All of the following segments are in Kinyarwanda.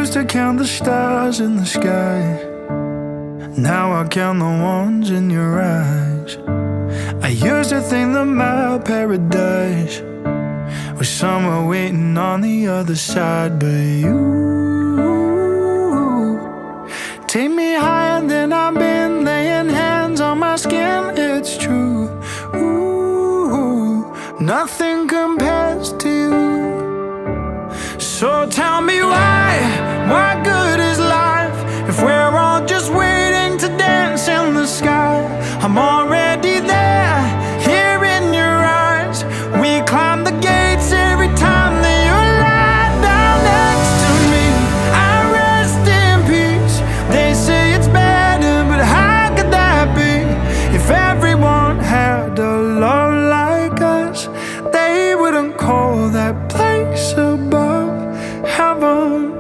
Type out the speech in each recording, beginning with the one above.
Used to count the stars in the sky. Now I count the ones in your eyes. I used to think that my paradise was somewhere waiting on the other side, but you take me higher than I've been, laying hands on my skin. It's true. Ooh, nothing compares to you. So tell me why, what good is life if we're all just waiting to dance in the sky? I'm already there, here in your eyes. We climb the gates every time that you lie down next to me. I rest in peace. They say it's better, but how could that be? If everyone had a love like us, they wouldn't call that place above heaven.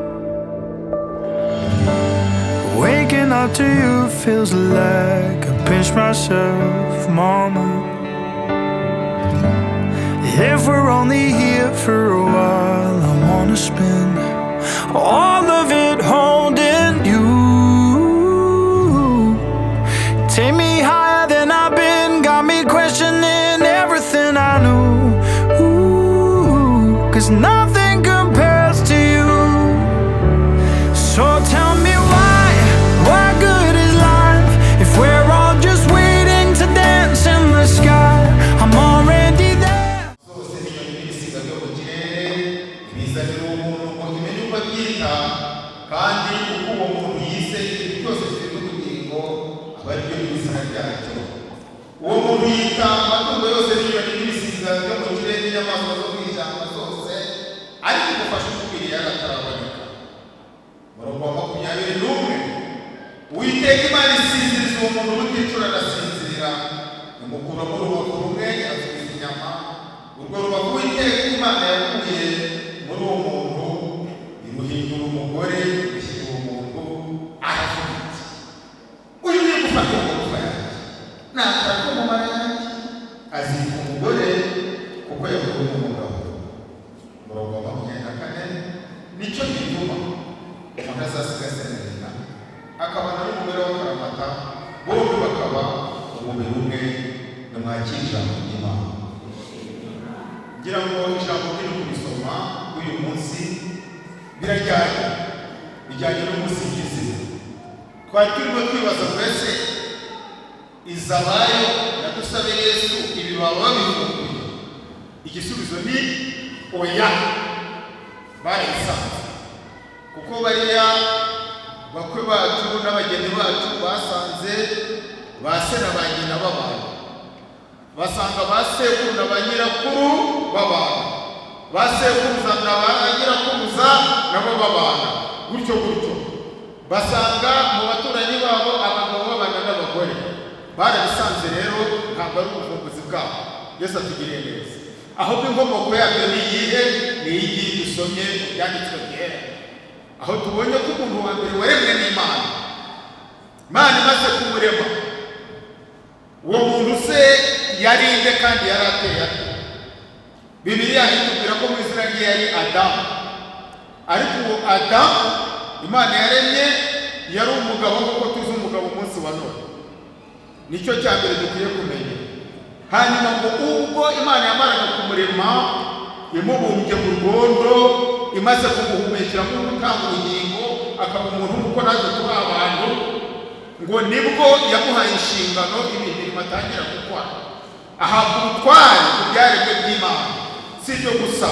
Waking up to you feels like a pinch myself moment. If we're only here for a while, I wanna spend all of it holding you. Take me higher than I've been, got me questioning everything I knew. Ooh, 'cause nothing compares to you. So tell me why, what good is life if we're all just waiting to dance in the sky? I'm already there. Zose n'inyoni n'ibisiga byo mu kirere, ibizanira umuntu ngo imenye uko abyita. Kandi uko uwo muntu yise ikintu cyose gifite ubugingo, aba ari ryo izina ryacyo. Uwo muntu yita amatungo yose n'inyoni n'ibisiga byo mu kirere n'inyamaswa zo mu ishyamba zose, ariko umufasha umukwiriye yari ataraboneka. Umurongo wa 21: Uwiteka Imana isinziriza uwo muntu ubuticura, arasinzira, imukuramo urubavu rumwe, asubiza inyama. Urwo rubavu Uwiteka Imana yakuye muri uwo muntu, imuhindura umugore, imushyira uwo muntu. Aravuga iti: "Uyu ni gufata amagufa yanjye nakara ko mu mara yanjye, azitwa umugore kuko yakuwe mu mugabo." Umurongo wa 24: Nicyo gituma umuntu azasiga se na nyina, akabana n'umugore we akaramata, bombi bakaba umubiri umwe. Nimwakire ijambo ry'Imana. Ngira ngo ijambo riri kubisoma uyu munsi birajyanye, bijyanye n'umunsi nyirizina. Twari turimo twibaza ngo: ese Izabayo na Dusabeyezu ibi baba babivumbuye? Igisubizo ni oya, barabisanze, kuko bariya bakwe bacu n'abageni bacu basanze ba se na ba nyina b'abantu, basanga ba sekuru na ba nyirakuru babana, ba sekuruza na ba nyirakuruza nabo babana, gutyo gutyo. Basanga mu baturanyi babo abagabo babana n'abagore. Barabisanze rero, ntabwo ari ubuvumbuzi bwabo. Yesu atugiriye neza. Ahubwo inkomoko yabyo ni iyihe? Ni iyi ngiyi dusomye mu Byanditswe Byera, aho tubonye ko umuntu wa mbere waremwe n'Imana, Imana imaze kumurema, uwo muntu se yari nde kandi yari ateye ate? Bibiliya itubwira ko mu izina rye yari Adamu. Ariko uwo Adamu Imana yaremye yari umugabo nk'uko tuzi umugabo umunsi wa none. Nicyo cya mbere dukwiye kumenya. Hanyuma ngo ubwo Imana yamaraga kumurema, imubumbye mu rwondo, imaze kumuhumekera nk'utanga ubugingo, akaba umuntu nk'uko natwe turi abantu, ngo nibwo yamuhaye inshingano, imirimo atangira gukora, ahabwa ubutware ku byaremwe by'Imana. Si ibyo gusa,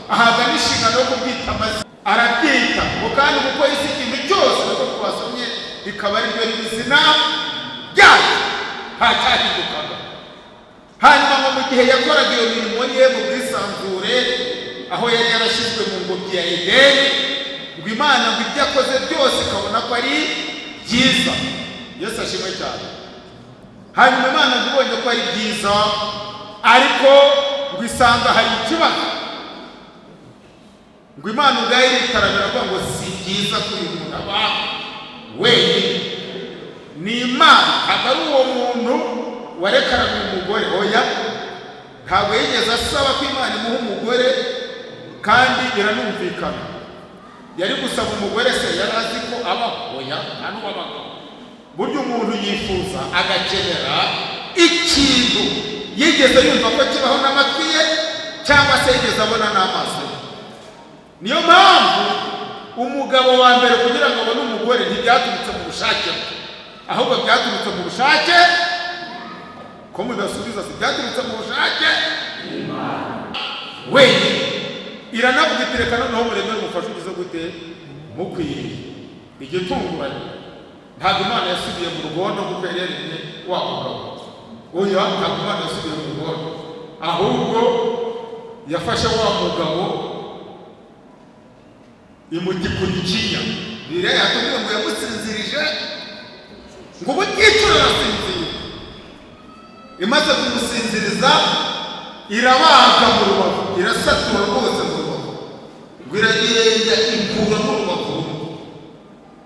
ahabwa n'inshingano yo kubyita amazina. Arabyita ngo kandi kuko isi ikintu cyose, uko twasomye, bikaba ari ryo riba izina ryacyo, nta cyahindukaga. Hanyuma ngo mu gihe yakoraga iyo mirimo ye mu bwisanzure, aho yari yarashyizwe mu ngobyi ya Edeni, ngo Imana ngo ibyo akoze byose ikabona ko ari byiza. Yesu ashimwe cyane. Hanyuma Imana ngo ibonye ko ari byiza, ariko ngo isanga hari ikibazo. Ngo Imana ubwayo iritaramira avuga ngo: "Si byiza ko uyu muntu aba wenyine." Ni Imana, ntabwo ari uwo muntu warekaranye umugore. Oya, ntabwo yigeze asaba ko Imana imuha umugore, kandi biranumvikana. Yari gusaba umugore se yari azi ko abaho? Oya, nta n'uwabaga. Burya umuntu yifuza, agakenera ikintu yigeze yumva ko kibaho n'amatwi ye, cyangwa se yigeze abona n'amaso ye. Niyo mpamvu umugabo wa mbere kugira ngo abone umugore ntibyaturutse mu bushake bwe, ahubwo byaturutse mu bushake ko mudasubiza, si byaturutse mu bushake wenyine. Iranavuga iti: "Reka noneho muremere umufasha ugize gute? Mukwiriye." Igitunguranye, ntabwo Imana yasubiye mu rugondo kuko yari yaremye wa mugabo. Oya, ntabwo Imana yasubiye mu rugondo, ahubwo yafashe wa mugabo imutikura ikinya. Bibiliya yatubwiye ngo yamusinzirije, ngo ubuticura arasinzira. Imaze kumusinziriza irabaga mu rubavu, irasatura rwose mu rubavu, ngo iragenda ikuramo urubavu rumwe.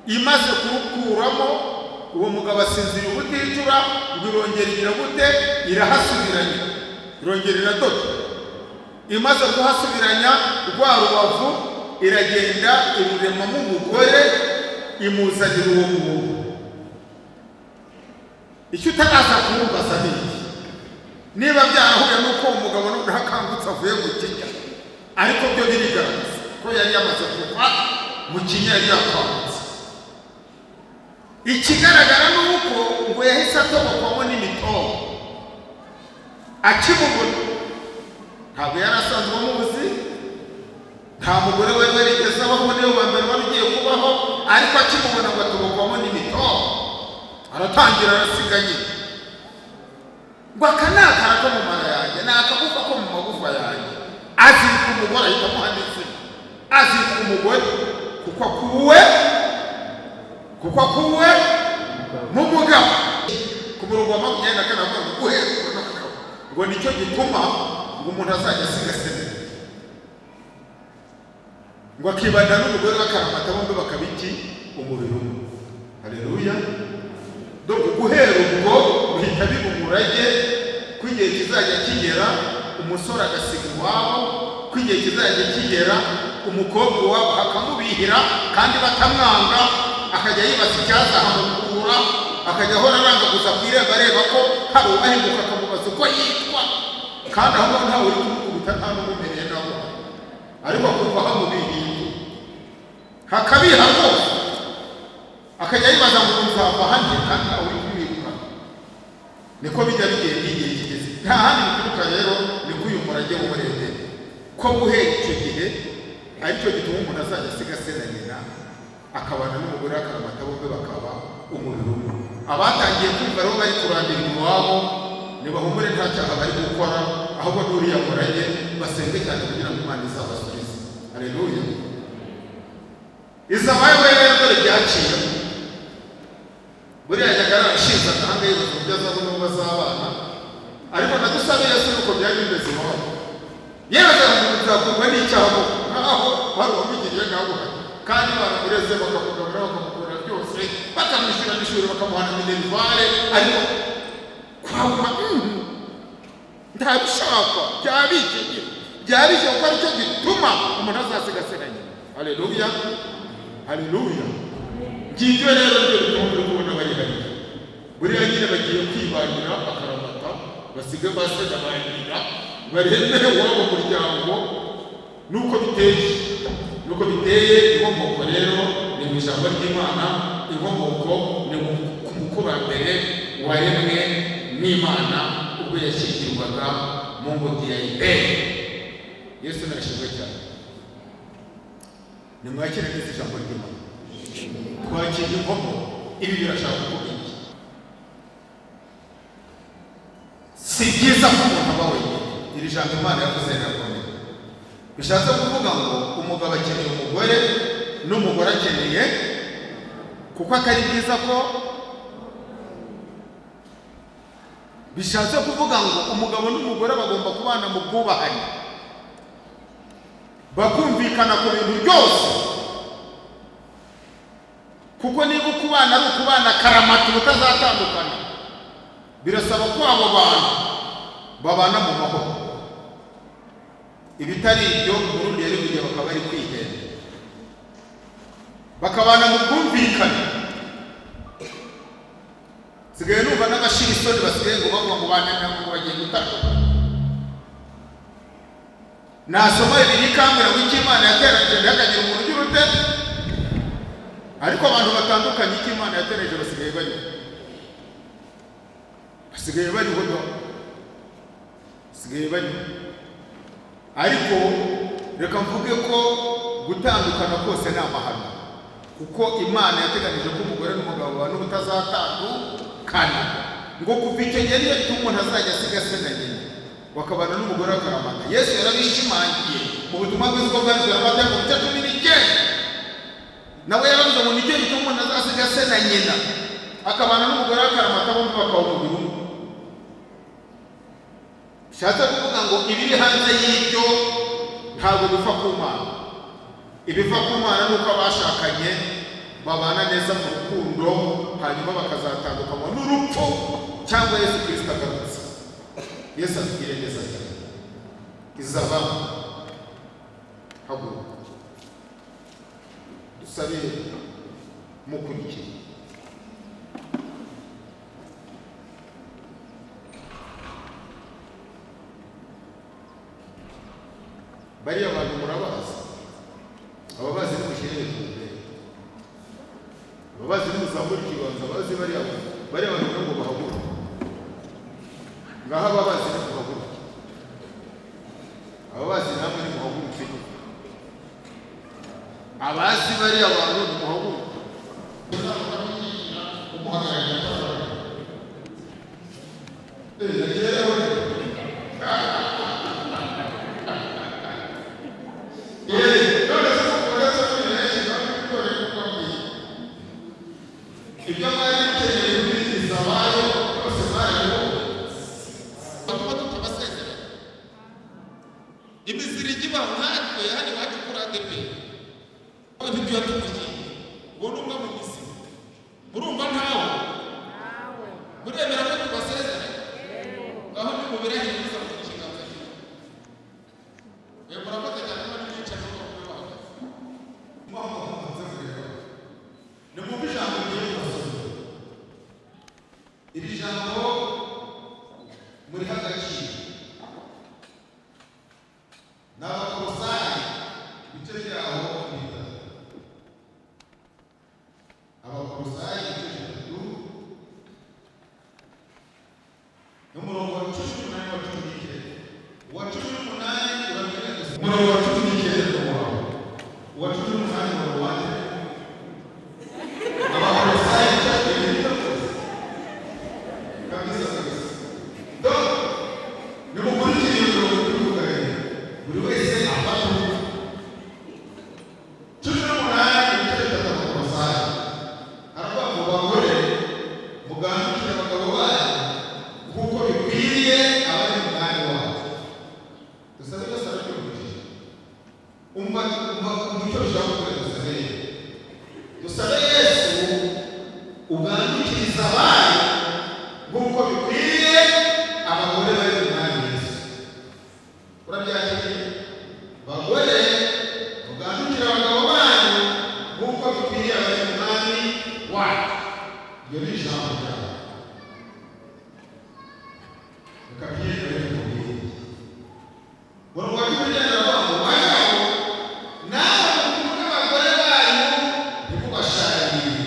Imaze kurukuramo, uwo mugabo asinziriye ubuticura, ngo irongera igira gute? Irahasubiranya, irongera iradoda. Imaze kuhasubiranya rwa rubavu, iragenda iruremamo umugore, imuzanira uwo muntu. Icyo utaraza kumbaza ni iki? Niba byarahuye n'uko uwo mugabo noneho akangutse avuye mu kinya, ariko byo birigaragaza ko yari yamaze kuva mu kinya, yari yakangutse. Ikigaragara ni uko ngo yahise atobokwamo n'imitobo akimubona. Ntabwo yari asanzwe amuzi, nta mugore wari warigeze abaho, niwe wa mbere wari ugiye kubaho. Ariko akimubona ngo atobokwamo n'imitobo, aratangira arasiga nyine ngo: "Aka ni akara ko mu mara yanjye, ni akagufa ko mu magufa yanjye, azitwa umugore." Ahita amuha n'izina: azitwa umugore kuko akuwe mu mugabo. Ku murongo wa 24 avuga ngo guhera ubwo noneho ngo nicyo gituma ngo umuntu azajya asiga se ngo akibana n'umugore we akaramata, bombi bakaba iki? Umubiri umwe. Haleluya! Donc guhera ubwo bihita biba umurage ko igihe kizajya kigera umusore agasiga iwabo, ko igihe kizajya kigera umukobwa iwabo akamubihira kandi batamwanga, akajya yibaza icyazahamukura, akajya ahora aranga gusa ku irembo areba ko hari uwahinguka akamubaza uko yitwa, kandi aho ngaho ntawe uri kumukubita, nta n'umumereye nawe, ariko akumva hamubihiye, hakabiha rwose, akajya yibaza ngo nzava hano kandi ntawe uri kumwiruka. Niko bijya bigenda igihe kigeze. Nta handi bituruka rero, ni ko uyu murage wo muri Edeni, ko guhera icyo gihe aricyo gituma umuntu azajya asiga se na nyina akabana n'umugore akaramata, bombi bakaba umubiri umwe. Abatangiye kumva rero bari kurambirwa iwabo, nibahumure, nta cyaha bari gukora, ahubwo n'uriya murage. Basenge cyane kugira ngo Imana izabasubize. Haleluya! Izabaye rero dore byaciye. Buriya yajyaga arashinze agahanga yibaza uburyo azabona uwo bazabana, ariko na Dusabe Yesu nuko byari bimeze iwabo. Yewe, ngo nzakurwa n'icyaha koko, nkaho hari uwamugiriye nawe uhari, kandi baramureze, bakamugaburira, bakamukorera byose, bakamwishyura n'ishuri, bakamuha na minerval, ariko kwaguma ntabishaka. Byabishye nyine, byabishye, kuko aricyo gituma umuntu azasigasira nyina. Haleluya, haleluya! Ngibyo rero nibyo bituma muri kubona bari hariya. Buriya nyine bagiye kwibanira akaramata, basige ba se na ba nyina, baremere wabo muryango. Nuko biteye, nuko biteye. Inkomoko rero ni mu ijambo ry'Imana, inkomoko ni ku mukurambere waremwe n'Imana ubwo yashyingirwaga mu ngobyi ya Edeni. Yesu nashimwe cyane. Nimwakire neza ijambo ry'Imana. Twakiriye inkomoko. Ibi birashaka kuvuga iki? Si byiza ko umuntu aba wenyine. Iri jambo Imana yavuze rirakomeye. Bishatse kuvuga ngo umugabo akeneye umugore n'umugore akeneye, kuko atari byiza ko. Bishatse kuvuga ngo umugabo n'umugore bagomba kubana mu bwubahane, bakumvikana ku bintu byose, kuko niba ukubana ari ukubana karamata ubutazatandukana, birasaba ko abo bantu babana mu mahoro. Ibitari ibyo, Umurundi yari kujya bakaba bari kwihenda. Bakabana mu bwumvikane. Nsigaye numva n'abashira isoni basigaye ngo bavuga ngo bananira, ngo bagiye gutandukana. Nasoma ibiri ikambwira ngo icyo Imana yateranyije ntihakagire umuntu ugira ute. Ariko abantu batandukanye, icyo Imana yateranije, basigaye bariho, basigaye bariho da, basigaye bariho. Ariko reka mvuge ko gutandukana kose ni amahano, kuko Imana yateganije ko umugore n'umugabo babana ubutazatandukana. Ngo kuva icyo gihe niyo gituma umuntu azajya asiga se na nyina, bakabana n'umugore akaramata. Yesu yarabishimangiye mu butumwa bwiza uko bwanditswe na Matayo mu bice 19. Nawe yaravuze ngo nicyo gituma umuntu azasiga se na nyina, akabana n'umugore akaramata, bombi bakaba umubiri umwe. Bishatse kuvuga ngo ibiri hanze y'ibyo ntabwo biva ku Mana. Ibiva ku Mana ni uko abashakanye babana neza mu rukundo, hanyuma bakazatandukanywa n'urupfu cyangwa Yesu Kirisito agarutse. Yesu atugire neza cyane. Izaba haguruka dusabe mukurikiye. Bariya bantu murabazi, ababazi nimushyire hejuru mbere, ababazi nimuzamure ikiganza. Abazi bariya bantu, bariya bantu ngo bahaguruke ngaho. Ababazi nimuhaguruke, ababazi namwe nimuhaguruke. Abazi bariya bantu nimuhaguruke. Umuhagarariye. Nagiye rero. None se uretse ko benshi babikore kuko mbwiye ibyo mwari mukeneye kubiriza abayo byose mwarabibonye. Tuba tutabasezera imizirigi ibaho natwe hano iwacu kuri ADEPR ntituya tumushyingiye. Uwo ni umwe mu miziro. Murumva ntawo muremera ko tubasezera? Ngaho nimubirahire muzamura ikiganza cyiwe. Murakoze cyane. Niba nimwicaye aho bakube bahagaze. Nimwumve ijambo ngiye kubasomera. Iri jambo muriho agaciro. Ni Abakolosayi, ibice byaho 3. Abakolosayi ibice 3 n'umurongo wa 18 wa 19. Uwa 18 urabwira gusa. Umurongo wa 19 ni uwawe, uwa 18 ni uwanjye. Abakolosayi ibice 3 kabisa kabisa. Donc nimukurikire iyo mirongo turi kuganira, buri wese afashe umutwe. 18 ibice 3 Abakolosayi, haravuga ngo: "Bagore, mugandukire abagabo banyu nk'uko bikwiriye abari mu mwanya wabo." Dusabe byose arabyumvishije. Umva, umva, umva icyo bishaka kuvuga. Dusabe rero, dusabe Yesu ugandukiriza abayo nk'uko bikwiriye abagore bari mu mwanya Yesu. Urabyakiriye? Bagore, mugandukire abagabo banyu nk'uko bikwiriye abari mu mwami wacu. Iryo ni ijambo ryawe. Reka byiyemere mubwire. Umurongo wa 19 aravuga ngo: "Bagabo, nawe mukunde abagore banyu, ntimubasharire."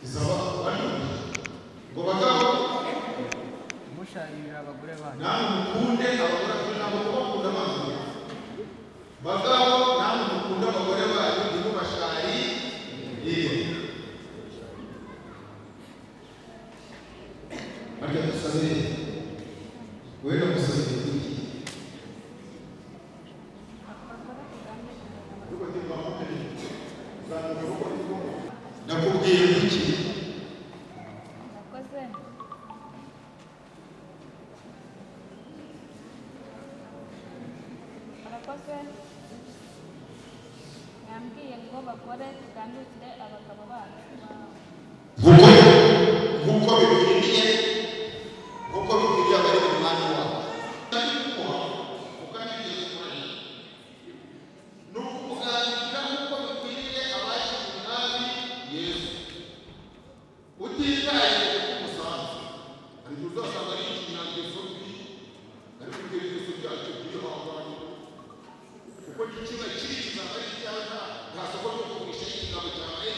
Izaba wanyumvise ngo bagabo Musharira abagore banyu. Namwe mukunde abagore, ntabwo kubakunda amazi. Bagabo, namwe mukunde abagore banyu, ntimubasharire. Harya dusabe, wenda gusabira iki? Nakubwiye iki? Murakoze. Murakoze. Mwambwiye ngo bagore tugandukire abagabo bacu. Nk'uko bikwiriye, nk'uko bikwiriye abari mu mwanya wabo. Nikiba kibi kizaba ari icyawe, nta soko ryo kugurisha ikigabo cyawe.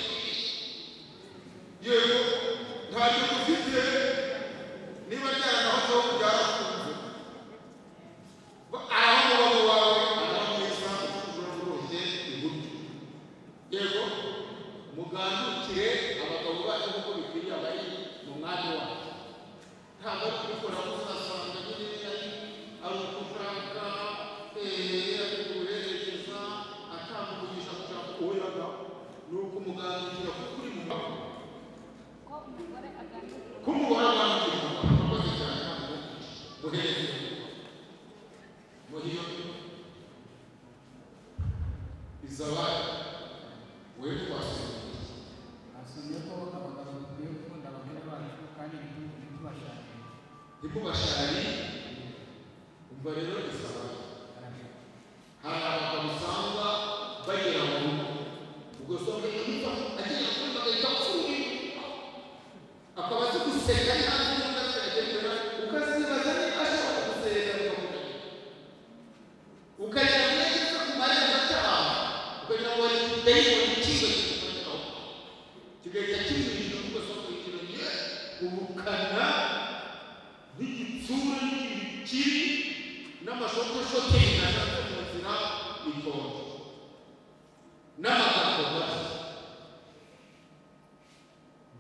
Yego, ntacyo dufite, niba ryaranahozeho byarafunze. Araho umubano wawe araba mwiza, urushye iburyo. Yego, mugandukire abagabo bacu nk'uko bikwiriye abari mu mwanya wacu. Ntabwo ari kubikora uzasanga nyine ari ukushaka guherekeza atanga umugisha gushaka uwoyaga, ni ukumugandukira kuko uri mu maboko. Ko umugore agandukira Ko umugore agandukira umugabo. Murakoze cyane, ntabwo muhereze muhiyo izabaye wowe twasomye. Asomye ko abagabo dukwiye gukunda abagore bacu kandi ntitubashake. Ntimubashari. Umva rero izabaye, hari abagabo usanga bagera mu rugo ugasanga agera kuri bagahita apfuye, akaba azi guseka ari hanze y'urugo akagenda, ukazibaza niba ashobora guseka bikamunanira, ukagira ngo iyo ageze ku marembo ataha ukagira ngo hari ikidayimoni kiba kimufatiraho kigahita kimwinjira, ugasanga yinjiranye ubukana n'igitsure n'ikintu kibi n'amashotoshote nashatse mu nzira itonde n'amagambo mabi.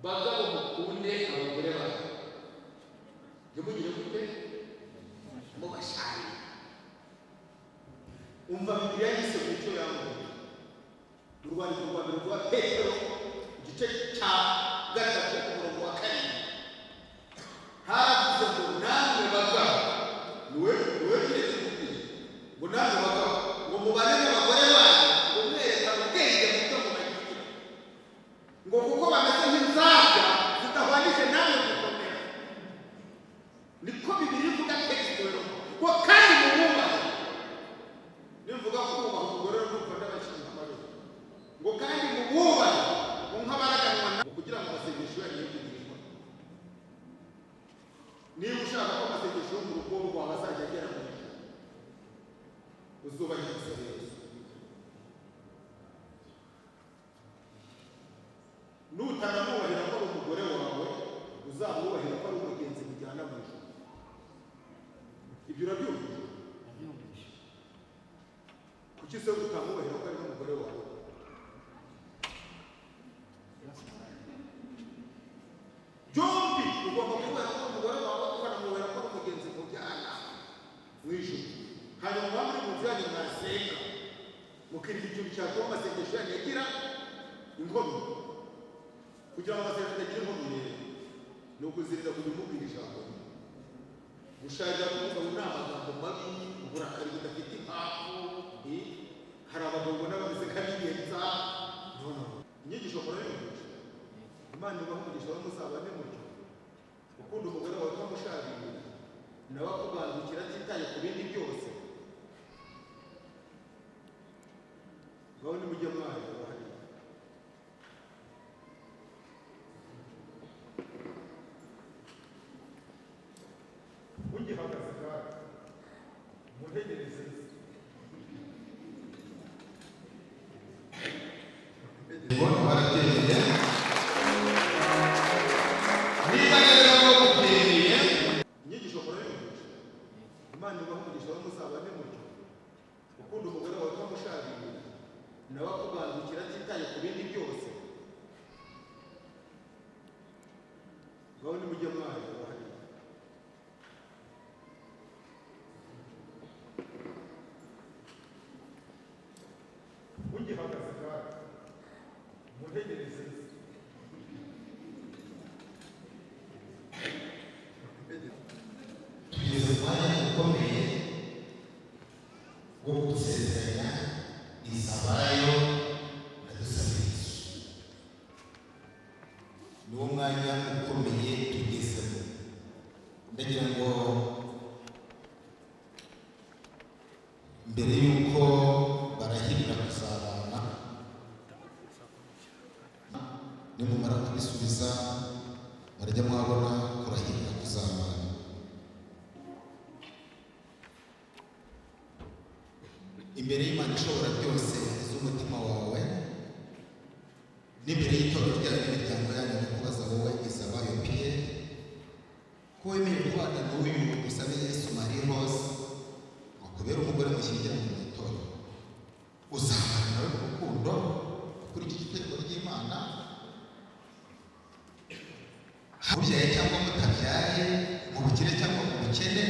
Bagabo, mukunde abagore banyu, ntimugire gute? Mubashare. Umva Bibiliya yise ku cyo yambaye. Mu rwandiko rwa mbere rwa Petero, igice cya 3, umurongo wa 7, haravuze ngo namwe bagabo, niwe niwe byeretse kubwira ngo namwe bagabo ngo mubane n'abagore banyu ngo mwerekane ubwenge mu byo mubagira, ngo kuko bameze nk'inzabya zidahwanyije namwe gukomera. Niko Bibiliya ivuga texte rero, ngo kandi mumwubahe. Nimvuga kubaha umugore rero numva ndabashinga amabere. Ngo kandi mumwubahe ngo nk'abaraganwa na kugira ngo amasengesho yanyu ye kugirirwa. Niba ushaka ko amasengesho yo mu rugo rwawe azajya agera mu ijuru, uzubahiriza Yesu. Nutanamwubahira ko ari umugore wawe, uzamwubahira ko ari umugenzi mujyana mu ijuru. Ibyo urabyumvise? Ndabyumvise. Kuki se utamwubahira ko ari n'umugore wawe? Byose bizagenda. Byombi ugomba kumubera ko ari umugore wawe, ukanamwubahira ko ari umugenzi mujyana mu ijuru. Hanyuma muba muri mu nzu yanyu mwasenga, mukirinda ikintu cyatuma amasengesho yanyu agira inkomyi. Kugira ngo amasengesho atagira inkomyi rero ni ukuzirinda kujya umubwira ijambo rimwe. Gusharira k'umugabo ni amagambo mabi, uburakari budafite impamvu. Hari abagabo ubona bameze nk'abiyenza. No, no, no. Inyigisho murayumvisha. Imana ibaha umugisha wa muzabane mutyo. Ukunda umugore wawe utamushaririye, nawe akugandukira atitaye ku bindi byose. Ngaho nimujye mwareba hariya. Ugihagaze kandi mutegereze. Barabyemeye. Niba rero bakubyemeye, Inyigisho murayumvisha. Imana ibaha umugisha wa muzabane mutyo. Ukunda umugore wawe utamushaririye, nawe akugandukira atitaye ku bindi byose. Ngaho nimujye mwareba hariya. Ugihagaze kandi mutegereze. Tugeze mu mwanya ukomeye wo gusezeranya Izabayo na Dusabirizo. Niwo mwanya ukomeye tugezemo. Ndagira ngo mbere y'uko barahirira kuzabana, nimumara kubisubiza murajya mwabona kurahirira kuzabana. Imbere y'Imana ishobora byose z'umutima wawe n'imbere y'itorero ryayo n'imiryango yanyu, ndakubaza wowe Izabayo Pierre, ko wemeye kubana n'uyu Dusabeyezu Marie Rose ngo kubera umugore mushyingiranywe mu itorero, uzabana nawe mu rukundo ukurikije itegeko ry'Imana, mubyaye cyangwa mutabyaye, mu bukire cyangwa mu bukene,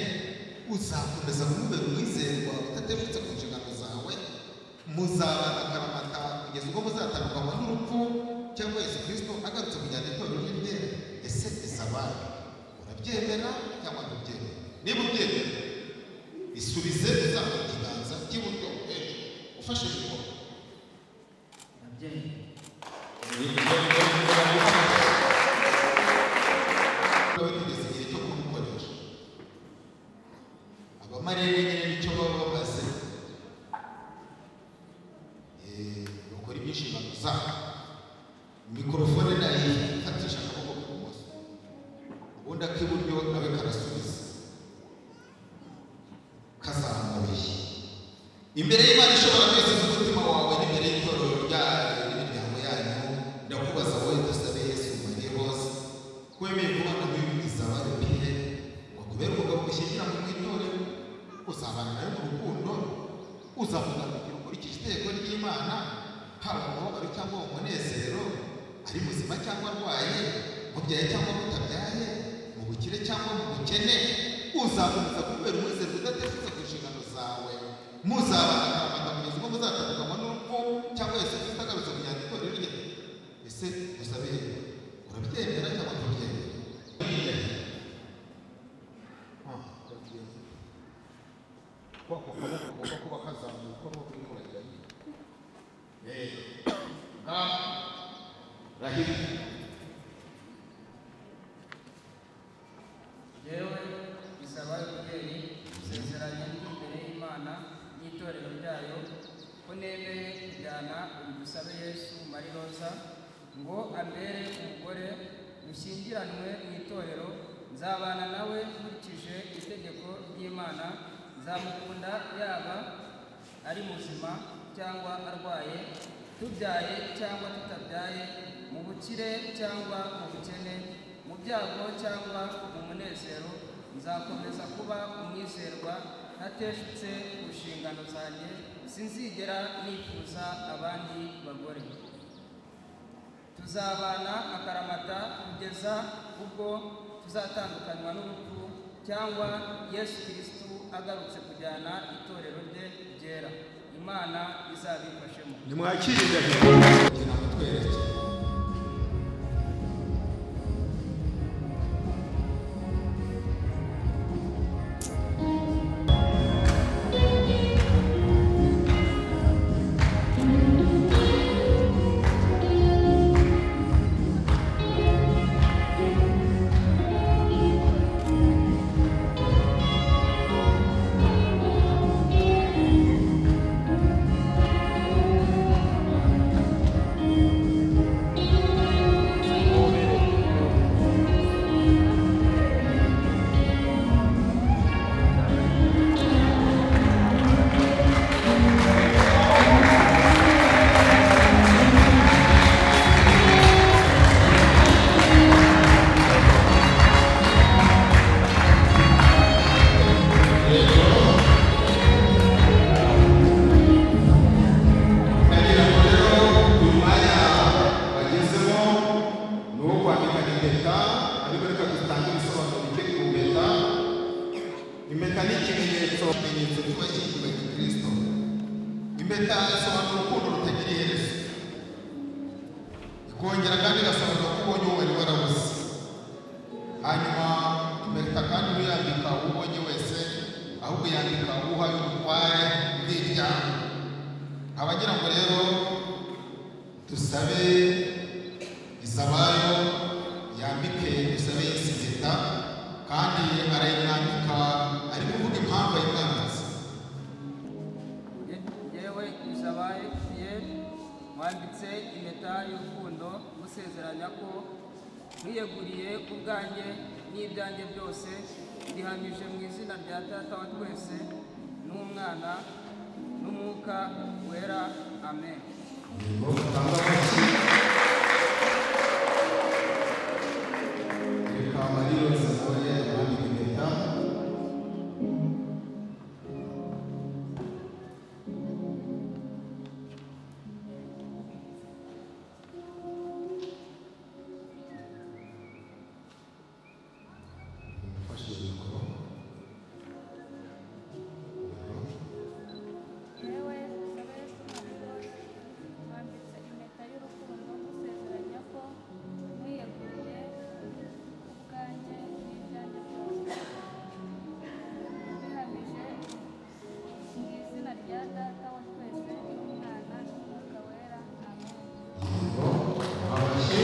uzakomeza kumubera umwizerwa udateshutse ku nshingano zawe, muzabana akaramata kugeza ubwo muzatandukanywa n'urupfu cyangwa Yesu Kristo agarutse kujyana itorero rye ryera. Ese Izabayo, urabyemera cyangwa ntubyemera? Niba ubyemera, isubize uzamura ikiganza cy'iburyo hejuru ufashe mikoro. Ndabyemera. Tugeze igihe cyo kumukoresha. Abamarere nyine nicyo baba bamaze, bakora iby'inshingano zabo. Mikorofone nayifatisha akaboko k'ibumoso, ubundi ak'iburyo nawe karasubiza kazamuye. Imbere y'Imana ishobora byose z'umutima wawe n'imbere y'itorero ryayo n'imiryango yanyu, ndakubaza wowe Dusabeyezu Marie Rose, ko wemeye kubana n'uyu Izabayo Pierre ngo akubere umugabo mushyingiranywe mu itorero, uzabana nawe mu rukundo, uzamugandukira ukurikije itegeko ry'Imana, haba mu mubabaro cyangwa mu munezero, ari muzima cyangwa arwaye, mubyaye cyangwa mutabyaye, mu bukire cyangwa mu bukene, uzakomeza kubera umwizerwa udateshutse ku nshingano zawe, muzabana akaramata kugeza ubwo muzatandukanywa n'urupfu cyangwa Yesu Kristo agarutse kujyana itorero rye. Ese Dusabe, urabyemera cyangwa ntubyemera? Ko ako kaboko kagomba kuba kazamuka n'uko urimo uragira nyine. Ngaho rahira. Yewe Izabayo Pierre, nsezeranye ndi imbere y'Imana n'itorero ryayo ko nemeye kujyana uyu Dusabeyezu Marie Rose ngo ambere umugore dushyingiranwe mu itorero, nzabana nawe nkurikije itegeko ry'Imana, nzamukunda yaba ari muzima cyangwa arwaye, tubyaye cyangwa tutabyaye, mu bukire cyangwa mu bukene, mu byago cyangwa mu munezero, nzakomeza kuba umwizerwa ntateshutse ku nshingano zanjye, sinzigera nifuza abandi bagore. Tuzabana akaramata kugeza ubwo tuzatandukanywa n'urupfu cyangwa Yesu Kristo agarutse kujyana itorero rye ryera. Imana izabifashemo. Nimwakire indahiro. Kugira ngo twereke. Ndagira ngo rero uyu mwanya bagezemo ni uwo kwambikana impeta, ariko reka dutange ibisobanuro bike ku mpeta. Impeta ni ikimenyetso cy'uwashyingiwe Gikristo. Impeta isobanura urukundo rutagira iherezo, ikongera kandi igasobanura ko ubonye uwo wari warabuze. Hanyuma impeta kandi ntuyambika uwo ubonye wese, ahubwo yambika uwo uhaye ubutware bw'ibyaha. Abagira ngo rero dusabe Izabayo yambike Dusabeyezu impeta, kandi arayimwambika ari kuvuga impamvu ayimwambitse. Yewe Izabayo Pierre, wambitse impeta y'urukundo, gusezeranya ko nkwiyeguriye ku bwanjye n'ibyanjye byose, mbihamije mu izina rya Data wa twese n'Umwana. n'Umwuka Wera. Amen. Yego, mutanga amashyi. Reka Marie Rose nawe abambike impeta. Mufashe mikoro. Yewe Dusabeyezu Marie Rose, mwambitse impeta y'urukundo musezeranya ko mwiyeguriye ubwanjye n'ibyanjye byose, mbihamije mu izina rya Data wa twese n'Umwana n'Umwuka Wera. Amen. Yego, amashyi.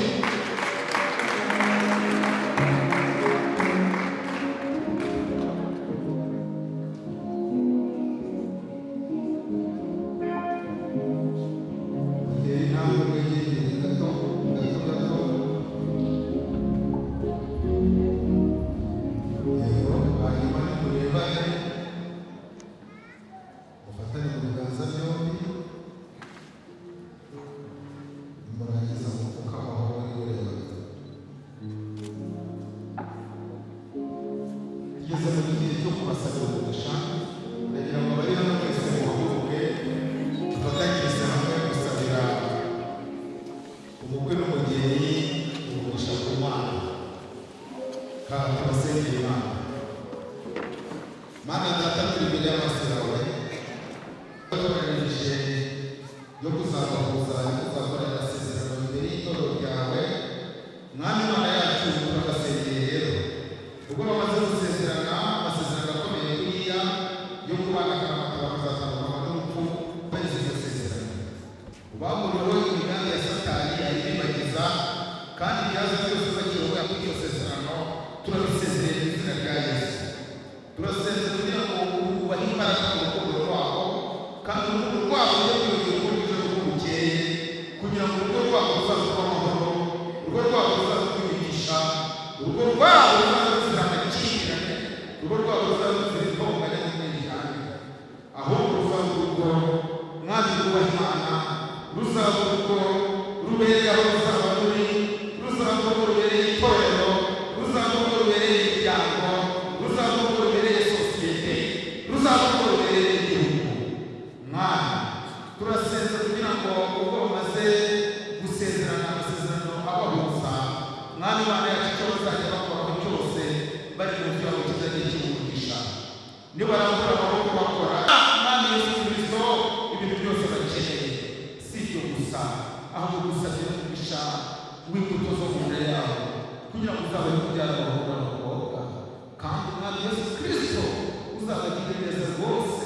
Mutere intambwe mwegereye gato gato gato. Yego, hanyuma nimurebane, mufatane mu biganza byombi, nimurangiza mupfukame aho muri ureba. Tugeze mu gihe cyo kubasabira umugisha, ndagira ngo abari hano mwese muhaguruke, dufatanyirize hamwe gusabira umukwe n'umugeni umugisha ku Mana, kandi tubasengere Imana. Mana Data, turi imbere y'amaso yawe, watoranije yo kuzabahuza, yo kuzakorera isezerano imbere y'itorero ryawe. Mwami Imana yacu, turabasengeye rero ubwo bamaze gusezerana amasezerano akomeye kuriya yo kubana akaramata bakazatandukanywa n'urupfu, bageze iryo sezerano ubamuriweho imigambi ya Satani ayibibagiza, kandi ibyazo byose bakiyoboya kuri iryo sezerano, turabisezereye mu izina rya Yesu. Turasenze kugira ngo ubahe imbaraga mu rukundo rwabo, kandi urukundo rwabo rujye kwiyongera uko bwije n'uko bukeye, kugira ngo urugo rwabo ruzaze kuba amahoro, urugo rwabo ruzaze kwimigisha, urugo rwabo ruzaze ruzira amakimbirane, urugo rwabo ruzaze ruzira intonganya n'umwiryane, ahubwo ruzabe urugo Mwami rwubaha Imana, ruzaba urugo rubereye aho ruzaba ruri, ruzaba urugo rubereye itorero, ruzaba urugo rubereye imiryango, ruzaba urugo rubereye sosiyete, ruzaba urugo rubereye igihugu. Mwami, turasenze kugira ngo ubwo bamaze gusezerana amasezerano abahuza, Mwami Imana yacu, icyo bazajya bakoraho cyose bari mu nzu yawe kizajya kiwumugisha. Nibarambura amaboko bakora, Mwami Yesu Kristo, ibintu byose bakeneye. Si ibyo gusa, ahubwo gusabye n'umugisha w'imbuto zo mu nda yabo, kugira ngo uzabahe kubyara abahungu n'abakobwa, kandi Mwami Yesu Kristo uzabagirire neza rwose,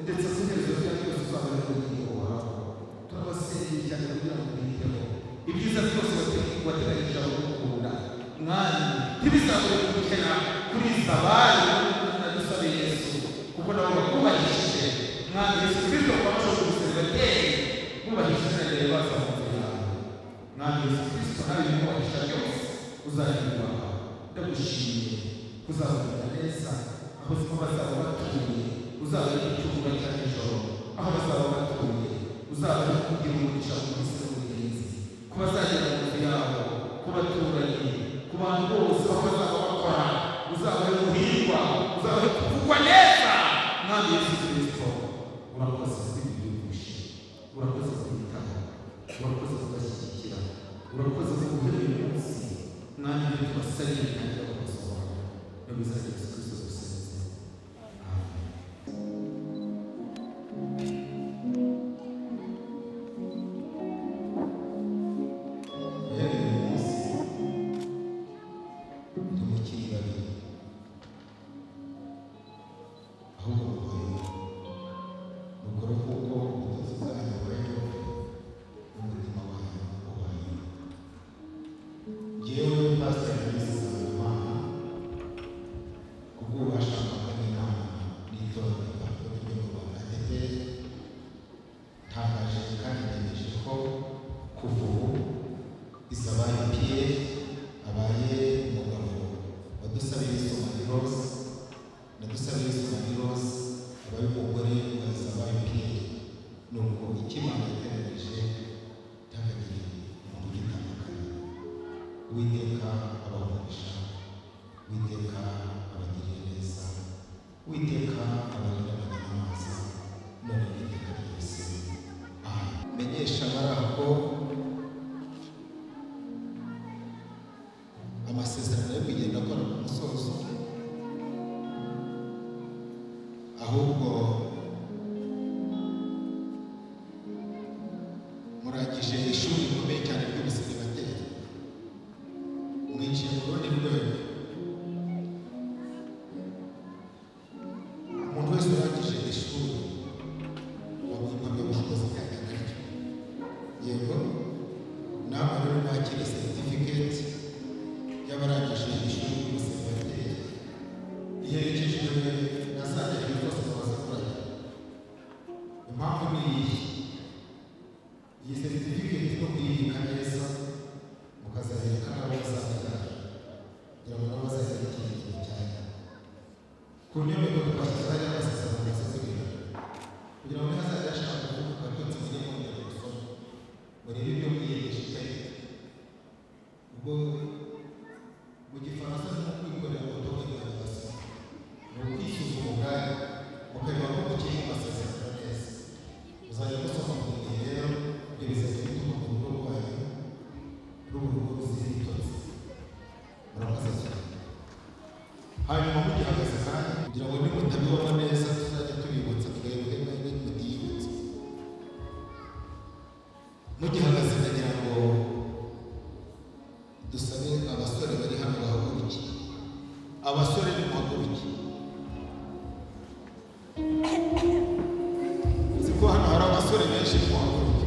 ndetse ku iherezo rya byose uzabahe ubugingo buhoraho. Turabasengeye cyane kugira ngo biteho ibyiza byose wateganyije abagukunda. Mwami, ntibizabure gukena kuri zabari na Dusabe Yesu, kuko nabo bakubahishije Mwami Yesu Kristo, bakabasha ubuseribateri bubahishije izina ryawe baza mu nzu yawe. Mwami Yesu Kristo, nawe ibikubahisha byose uzabibaha. Ndagushimiye kuzabagirira neza aho bazaba batuye, uzaba icyumba cya nijoro aho bazaba batuye, uzaba kugira umugisha mu isi n'ubugenzi, ku bazagera mu nzu yabo, ku baturanyi, ku bantu bose aho bazaba bakora, uzabahe guhirwa, uzabahe kuvugwa neza. Mwami Yesu Kristo, urakoze kuri urakoze kubitaho, urakoze kubashyigikira, urakoze guhera uyu munsi. Mwami, ibyo tubasabye bitangira gusohora no mu izina rya Yesu Kristo dusenze. Amen. Uhereye uyu munsi ntimukiri babiri, ahubwo mubaye mukore kuko ubutunzi bwanyu bubaye n'umutima wanyu ubaye. Njyewe Pasiteri Denise Nsabimana, ku Uwiteka abagirire neza, Uwiteka abarinde abanyamanza, none n'iteka ryose. Amen. Menyesha abari aho ko amasezerano yo kugenda akora ku musozo, ahubwo murangije ishuri rikomeye cyane ry'ubuseribateri, mwinjiye mu rundi rwego. Umuntu wese urangije ishuri bamuha impamyabushobozi ijyanye naryo. Yego, namwe rero mwakire certificate y'abarangije ishuri ry'ubuseribateri, iherekejwe na za ndahiro zose mumaze kurahira. Impamvu ni iyi: iyi certificate no kuyibika neza, mukazayereka n'abo muzabyara, kugira ngo nabo bazayereke igihe cyane. Ku nyubako twashyize hariya amasezerano maze kugira ngo ntihazajya hashaka kuvuga abatutsi mujye mwongera gusoma, murebe ibyo mwiyemeje icyo ari cyo. Ubwo mu Gifaransa ni nko kwikorera auto-évaluation, ni ukwisuzuma ubwanyu mukareba ko mukiri mu masezerano neza. Muzajya musoma buri gihe rero, ibyo bizajya bituma urugo rwanyu ruba urugo ruzira ibitotsi. Murakoze cyane. Hanyuma mugihagaze kandi, kugira ngo nimutabibamo neza tuzajya tubibutsa twebwe mwebwe mutiyibutsa, mugihagaze ndagira ngo dusabe abasore bari hano bahaguruke. Abasore nimuhaguruke. Nzi ko hano hari abasore benshi, nimuhaguruke.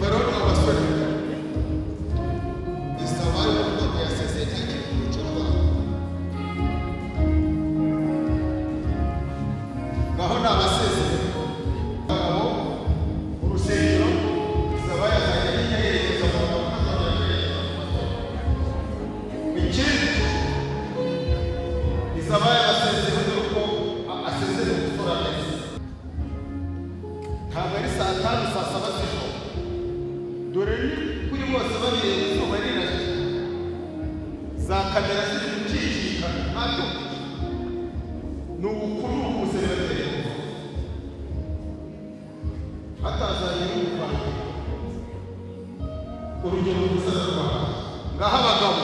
Barabona abasore isabayo y'urukundo yasezeye ntakiri mu muco rwabo. Ngaho ni abasezeye abagabo mu rusengero. Isabayo azajya hirya yerekeza mu bagabo, ntazongera kwerekeza mu basore. Ikindi, isabayo abasezeye dore uko asezeye umusore ameze. Ntabwo ari saa 5, saa 7 z'ijoro, dore ni kuri bose babireba, izuba rirashe, za kamera ziri gucicikana, ntabyumvise. Ni ubukuru ubuseribateri hatazanye n'ubuvandimwe, urugero rwiza rwanda. Ngaho abagabo,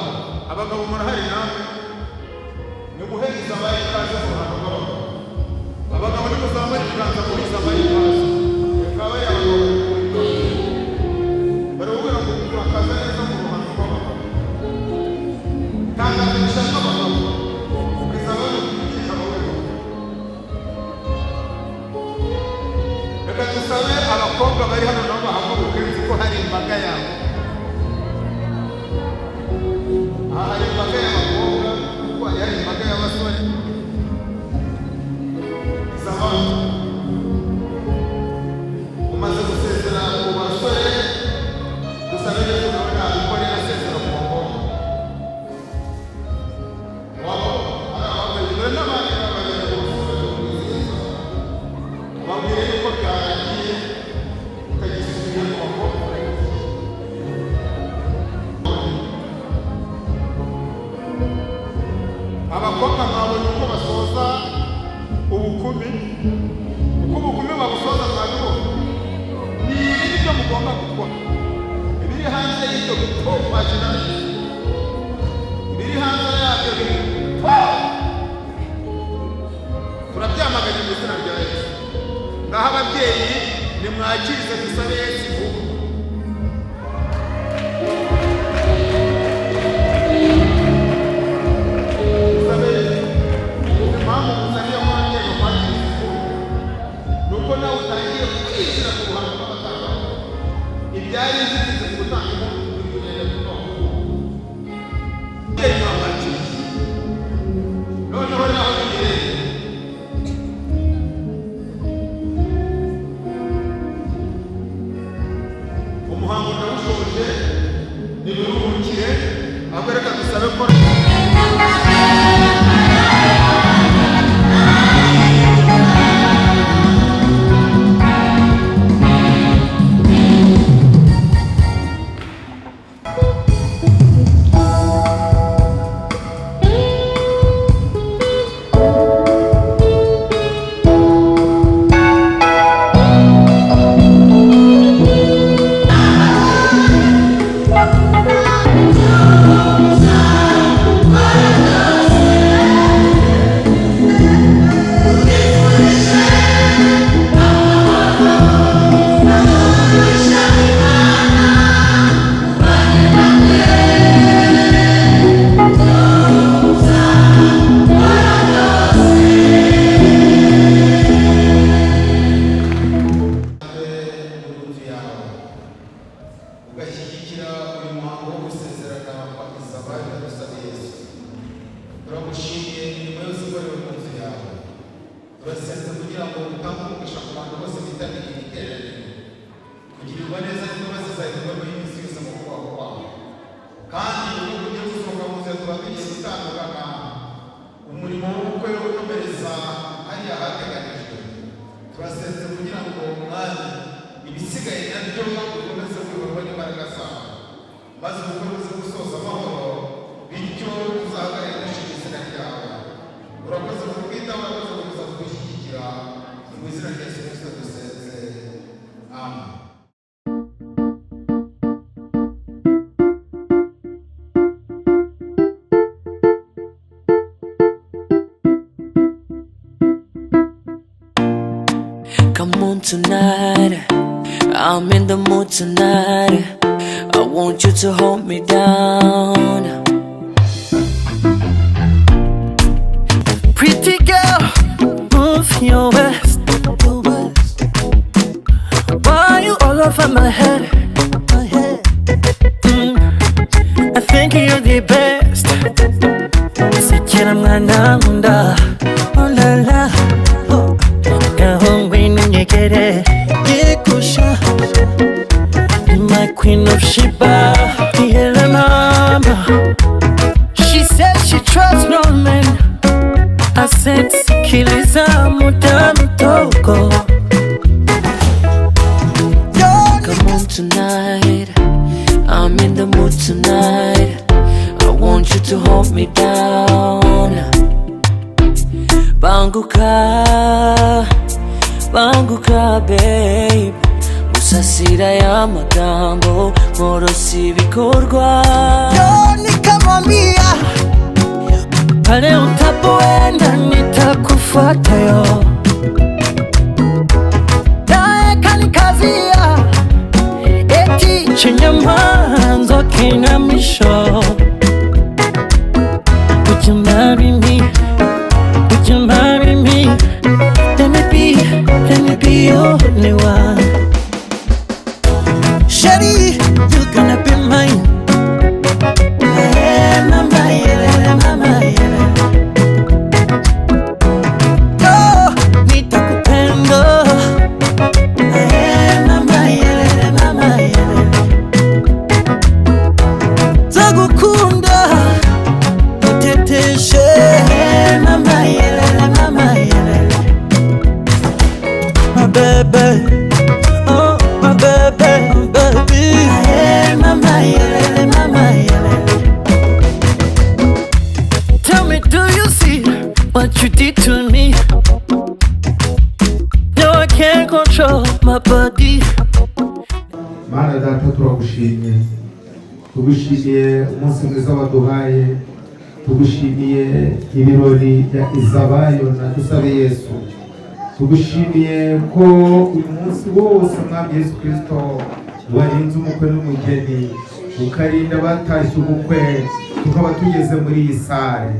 abagabo murahari namwe, nimuhe Izabaye ikaze mu ruhando rw'abagabo. Abagabo nimuzamure ibiganza muhe Izabaye ikaze. Reka bariya bagabo bari ku barakubwira ngo urakaza neza mu ruhando rw'abagabo. Tangazo rishaka abagabo, Izabaye ni abagabo. Reka dusabe abakobwa bari hano nabo bahaguruke, nzi ko hari imbaga yabo aha. Hari imbaga y'abakobwa kuko hari imbaga y'abasore. Isaba, umaze gusezera ku basore, dusabe rero nawe nabikore asezera ku bakobwa. Waba ari abambaye, dore n'abandi n'abagera ku basore bari babwire yuko byarangiye utagisubiye ku bakobwa. Abakobwa mwabonye uko basoza ubukumi, uko ubukumi babusoza mwabibonye. Ni ibi nibyo mugomba gukora. Ibiri hanze y'ibyo bitopashina, ibiri hanze yabyo biri turabyamaganye mu izina rya Yesu. Ngaho ababyeyi nimwakirize dusabe Yesu vuba. Dusabe Yesu. Impamvu muzaniye ko ababyeyi bakwakiriza ivuba ni uko nawe utangiye kwinjira mu ruhando rw'abatanga. Ibyari inzitizi mu gutanga impundu biri kugenda bivaho. Ababyeyi mwamwakiriye, noneho naho biherereye. Umuhango ndawushoje, nibiruhukire. Ahubwo reka dusabe ko Ugashyigikira uyu muhango wo gusezerana kwa Izabayo na Dusabeyezu. Turagushimiye imirimo yose ikorewe mu nzu yawe. Turasenze kugira ngo utange umugisha ku bantu bose bitabiriye iri teraniro, kugirirwa neza n'imbabazi zawe bikorwa iminsi yose mu kubaho kwabo. Kandi ubwo tugiye gusohoka mu nzira, tuba tugiye gutandukana, umurimo w'ubukwe ukomereza hariya hateganijwe. Turasenze kugira ngo, Umwami, ibisigaye nabyo bikomeze kuyoborwa n'imbaraga zawe, maze ubukwe buze gusoza amahoro, bityo tuzahagarare dushima izina ryawe. Urakoze kubwitaho, urakoze gukomeza kudushyigikira. Ni mu izina rya Yesu Kristo dusenze, amen. Come on tonight, I'm in the mood tonight. I want you to hold me down. Pretty girl, move your waist. Why you all over my head? I think you're the best. Sikira mwana nkunda, oh la la, oh. Ngaho ngwino unyegere, yegusha. Be my queen of Sheba, yeah mama. She said she trusts no man. I said sikiliza muda mdogo. Come on tonight, I'm in the mood tonight. I want you to hold me down. Banguka, banguka babe. Musasira y'amagambo, nkorosi ibikorwa. Yo nikamwambia pale utapoenda nitakufuata yo, naye kanikazia eti chenye mwanzo kina mwisho. Would you marry me? Would you marry me? Let me be your only one. Shawty, you gonna be mine. Hey, mama, yeah, mama, yeah. Oh, nitakupenda. Hey, mama, yeah, mama, yeah. Nzagukunda, uteteshe. Hey, mama, yeah, mama, yeah. My baby, oh, my baby, baby. Hey, mama, yeah, mama, yeah. Tell me, do you see what you did to me? No, I can't control my body. Mana Data, turagushimye, tugushimiye umunsi mwiza waduhaye, tugushimiye ibirori bya Izabayo na Dusabeyezu. Tugushimiye ko uyu munsi wose, Mwami Yesu Kirisito, warinze umukwe n'umugeni, ukarinda abatashye ubukwe, tukaba tugeze muri iyi salle.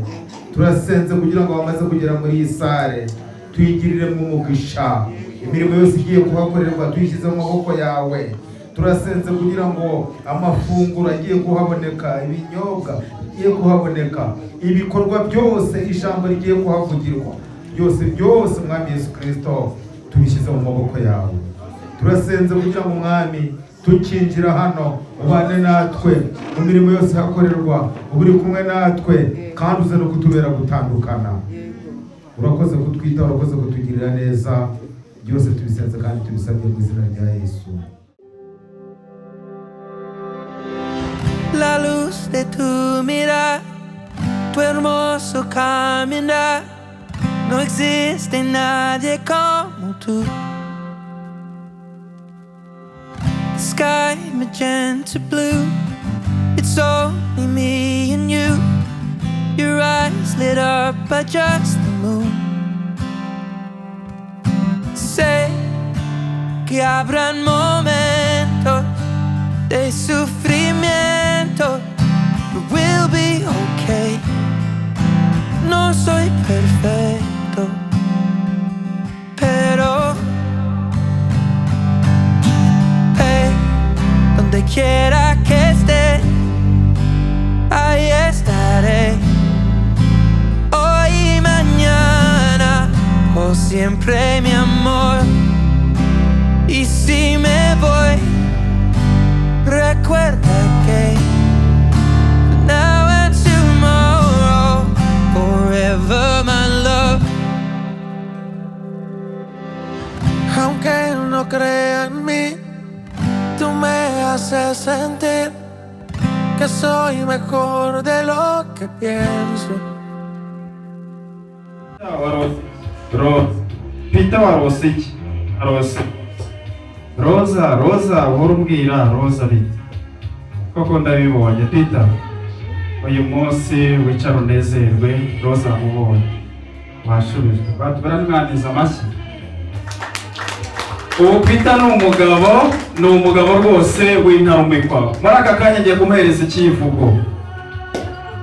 Turasenze kugira ngo bamaze kugera muri iyi salle tuyigiriremo umugisha. Imirimo yose igiye kuhakorerwa tuyishyize mu maboko yawe. Turasenze kugira ngo amafunguro agiye kuhaboneka, ibinyobwa bigiye kuhaboneka, ibikorwa byose, ijambo rigiye kuhavugirwa, byose byose, Mwami Yesu Kirisito, tubishyize mu maboko yawe. Turasenze kugira ngo, Mwami, tukinjira hano ubane natwe mu mirimo yose hakorerwa, uba uri kumwe natwe kandi uze no kutubera gutandukana. Urakoze kutwita, urakoze kutugirira neza. Byose tubisenze kandi tubisabye mu izina rya Yesu. La luz de tu mirar, tu hermoso caminar, no existe nadie como tú. Sky magenta blue, it's only me and you. Your eyes lit up by just the moon. Sé que habrán momentos de sufrimiento, but we'll be okay. No soy perfecto, pero hey, donde quiera siempre mi amor. Y si me voy, recuerda que now and tomorrow, forever my love. Aunque no crea en mí, tú me haces sentir que soy mejor de lo que pienso. Roza, Peter warose iki? Arose Roza, Roza, uhora umbwira Roza bite? Koko ndabibonye Peter, uyu munsi wicara unezerwe, Roza amubonye washubijwe. Baramwaniza amashyi. Ubu Peter ni umugabo rwose w'intarumikwa. Muri aka kanya ngiye kumuhereza icyivugo.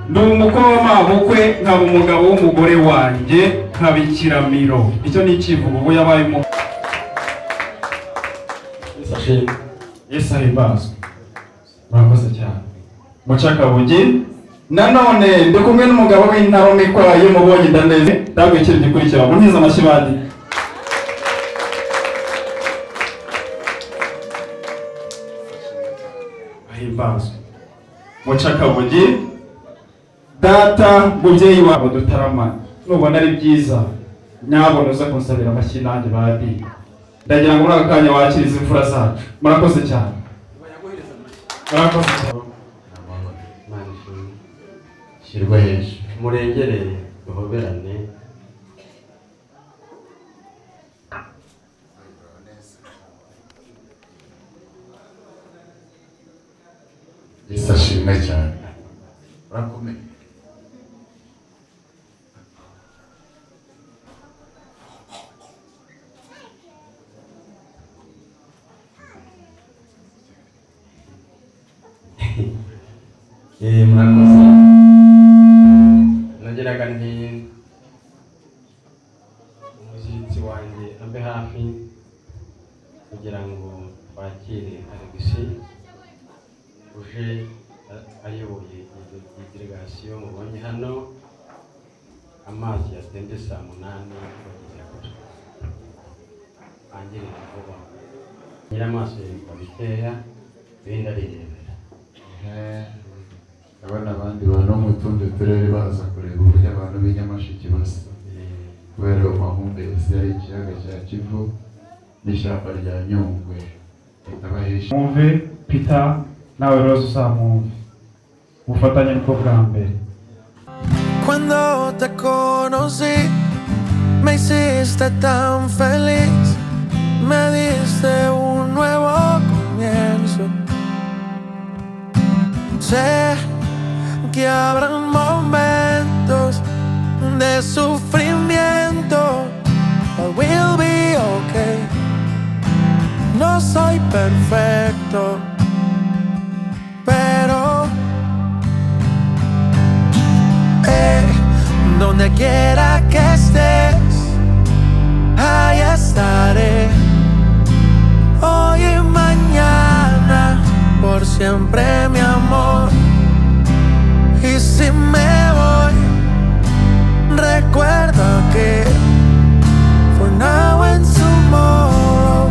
Ndi umukwe w'amabukwe, nkaba umugabo w'umugore wanjye, nkaba ikiramiro. Icyo ni icyivugo ubu yabaye umugabo. Yesu ahimbazwe. Murakoze cyane. Mucakabugi nanone ndi kumwe n'umugabo w'intarumikwa, iyo mubonye ndaneze ndabwo ikintu gikurikira. Muntize amashyi bandi. Ahimbazwe. Mucakabugi, data mubyeyi wabo dutarama, nubona ari byiza nyabona uza kunsabira amashyi nanjye badi. Ndagira ngo muri aka kanya wakirize imfura zacu. Murakoze cyane. Murakoze cyane. Shyirwa hejuru murengere duhoberane. Yesu ashimwe cyane. Urakomeye. Murakoze. Nageraga nti umushyitsi wanjye ambe hafi kugira ngo twakire Alexis uje ayoboye iyi delegasiyo mubonye hano. Amazi yatembye saa 8 bageze kure, angirira vuba nyiramaso yitwa bikeya ibindi arirebera. Ndabona abandi bantu mu tundi turere baza kureba uburyo abantu b'i Nyamasheke basa, kubera ayo mahumbezi yari ikiyaga cya Kivu n'ishyamba rya Nyungwe. Mwumve Peter, nawe Rose uzamwumve. Ubufatanye nibwo bwa mbere. Cuando te conocí, me hiciste tan feliz, me diste un nuevo comienzo. Sé que habrán momentos de sufrimiento, but we'll be okay. No soy perfecto, pero donde quiera que estés, ahí estaré. Hoy y mañana, por siempre mi amor. Y si me voy, recuerda que for now and tomorrow,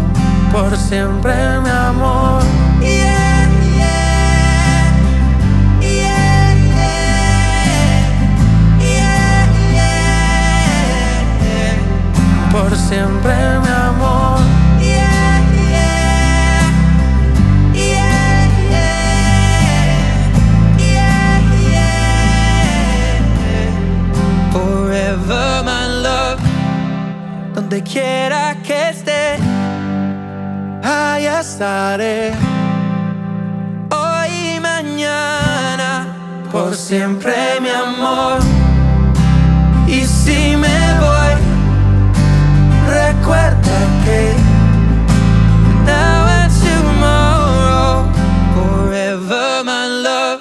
por siempre mi amor. Yeah, yeah, yeah, yeah, yeah, yeah. Por siempre mi amor. Yeah, yeah, yeah, yeah, yeah, yeah. Forever my love, donde quiera que esté, ahí estaré. Hoy y mañana, por siempre mi amor. Y si me voy, recuerda que now and tomorrow, forever my love.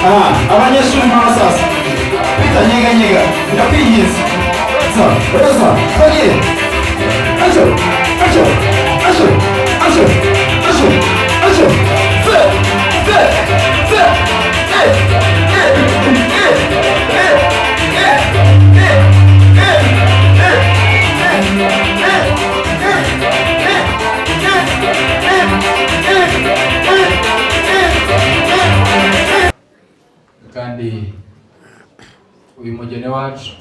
Ah, abanyeshuri nk'abasasa bitanyeganyega, ndakwinginze. Sa reza twagiye, ajo ajo ajo ajo ajo ajo, fe fe fe, e e e e e e e e e e e e e e e e. Kandi uyu mugeni wacu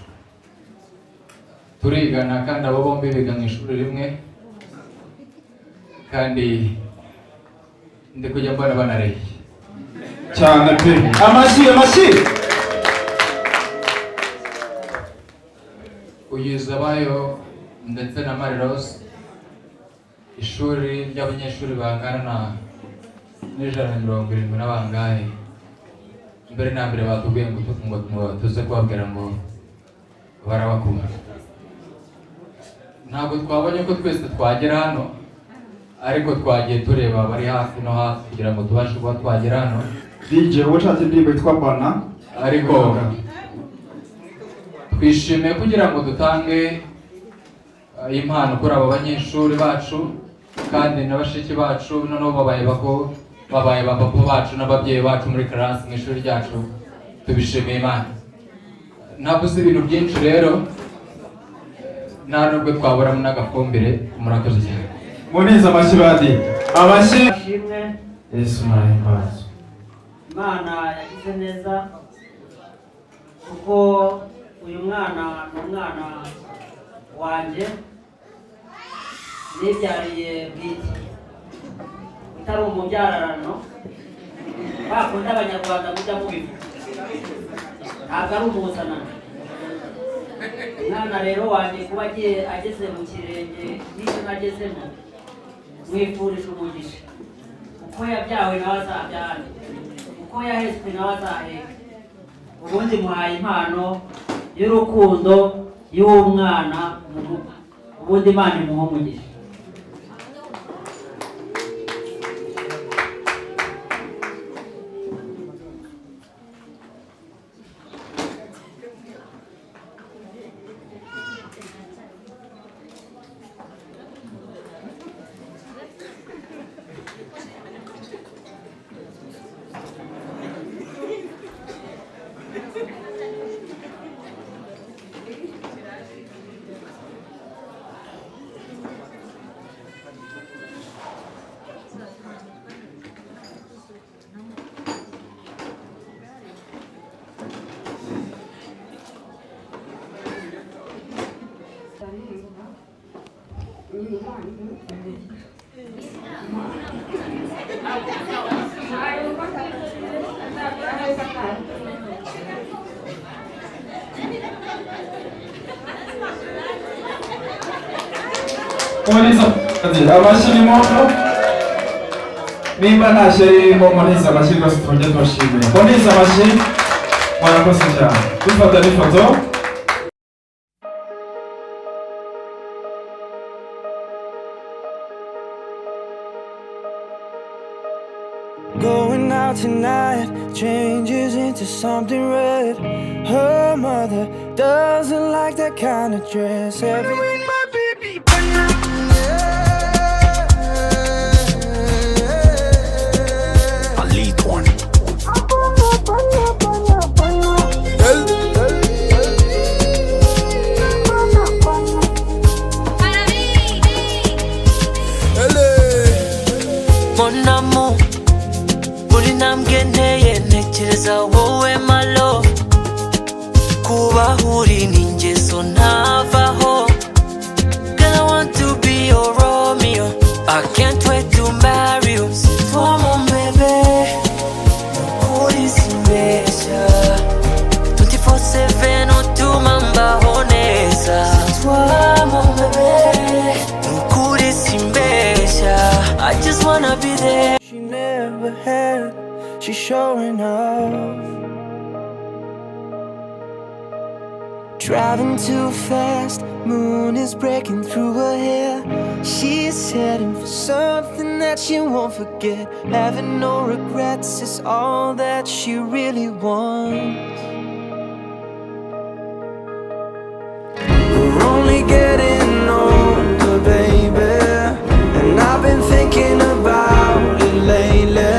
turigana, kandi abo bombi biga mu ishuri rimwe, kandi ndi kujya mbona banareshya. Cyane pe, amashyi, amashyi. Uyu Zabayo ndetse na Marie Rose, ishuri ry'abanyeshuri bangana na n'170 na bangahe. Mbere na mbere batubwiye ngo tuze kubabwira ngo barabakunda. Ntabwo twabonye ko twese twagera hano, ariko twagiye tureba abari hafi no hafi kugira ngo tubashe kuba twagera hano. DJ, ushatse indirimbo yitwa Bana. Ariko twishimiye kugira ngo dutange impano kuri aba banyeshuri bacu kandi na bashiki bacu. Noneho babaye bako, babaye ba papa bacu n'ababyeyi bacu muri class, mu ishuri ryacu. Tubishimiye Imana. Ntavuze ibintu byinshi rero, nta nubwo twaburamo n'agafumbire. Murakoze cyane. Munize amashyi badi, amashyi. Ashimwe. Yesu nahimbaza. Imana yagize neza, kuko uyu mwana ni umwana wanjye nibyariye bwite, utari umubyararano bakunda Abanyarwanda mujya mubivuga, ntabwo ari umuzanano. Umwana rero wanjye kuba agiye ageze mu kirenge n'icyo nagezemo, mwifurije umugisha. Uko yabyawe nawe azabyare, uko yahetswe nawe azaheka. Ubundi muhaye impano y'urukundo y'umwana mu rugo. Ubundi Imana imuha umugisha. Munize amashyi ni moto. Nimba nta shyari ririmo, munize amashyi rwose, tujye tubashimira. Munize amashyi, murakoze cyane. Dufata n'ifoto. Going out tonight changes into something red. Her mother doesn't like that kind of dress. Everything my baby. A lead one. Mon amour, buri ntambwe nteye ntekereza wowe, my love. Kuba uri ni ingeso ntavaho. Girl, I want to be your Romeo. I can't wait to marry you. C'est toi mon bébé, nukuri simbeshya. 24/7 utuma mbaho neza. C'est toi mon bébé, nukuri simbeshya. I just wanna be there. She never had, she's showing off. Driving too fast. Moon is breaking through her hair. She's heading for something that she won't forget. Having no regrets is all that she really wants. We're only getting older, baby, and I've been thinking about it lately.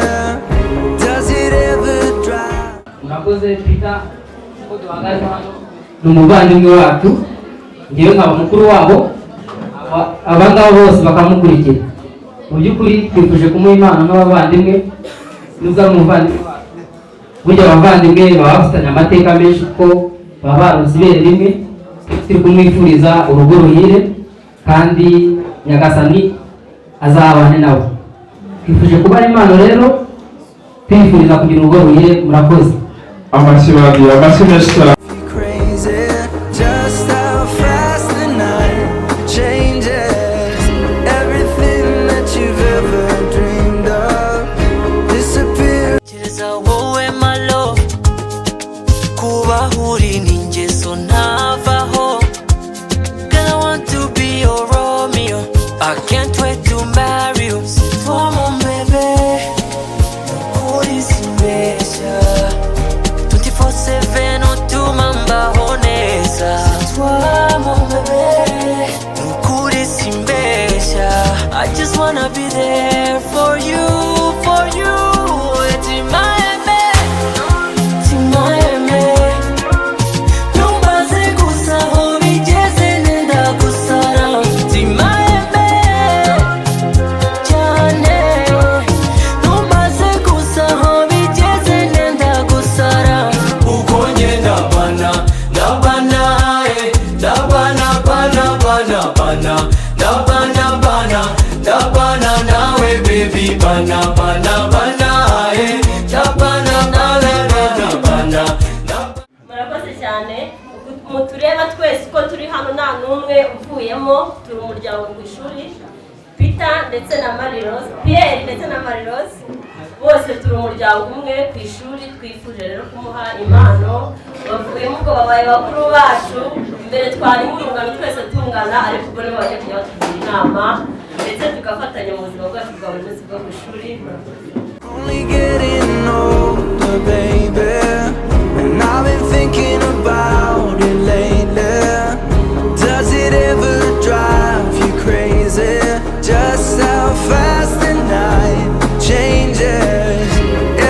Does it ever drive? Murakoze. Peter, uko duhagaze hano, ni umuvandimwe wacu, ngewe nkaba mukuru wabo, aba ngaba bose bakamukurikira. Mu by'ukuri twifuje kumuha impano nk'abavandimwe, nubwo ari umuvandimwe wacu. Burya abavandimwe baba bafitanye amateka menshi kuko baba baruzi ibere rimwe. Turi kumwifuriza urugo ruhire kandi Nyagasani azabane nawe. Twifuje kubaha impano rero, twifuriza kugira urugo ruhire. Murakoze. Amashyi bagiye, amashyi menshi cyane. Crazy, just how fast the night changes. Everything that you've ever dreamed of disappears. Tekereza wowe, my love. Kubaho uri ni ingeso ntavaho. Girl, I want to be your Romeo. I can't wait to marry you. C'est toi mon bébé. Nukuri simbeshya, 24/7 utuma mbaho neza. C'est toi mon bébé. Nukuri simbeshya, I just wanna be there for you, for you. Timaeme, timaeme. Ntumbaze gusa aho bigeze, nenda gusara. Timaeme cyane. Ntumbaze gusa aho bigeze, nenda gusara. Uko ngenda bana ndabana, eh, ndabana bana bana bana ndabana bana ndabana nawe, baby, bana bana bana, eh, ndabana bana bana bana. Murakoze cyane. Mutureba twese uko turi hano, nta n'umwe uvuyemo, turi umuryango ku ishuri. Peter ndetse na Marie Rose, Pierre ndetse na Marie Rose, bose turi umuryango umwe ku ishuri. Twifuje rero kumuha impano. Bavuyemo ubwo babaye bakuru bacu. Mbere twari nk'urungano twese tungana, ariko ubwo nibo bajya kujya batugira inama ndetse tugafatanya mu buzima bwacu bwa buri munsi bwo ku ishuri. Murakoze. Only getting older, baby, and I've been thinking about it lately. Does it ever drive you crazy? Just how fast the night changes.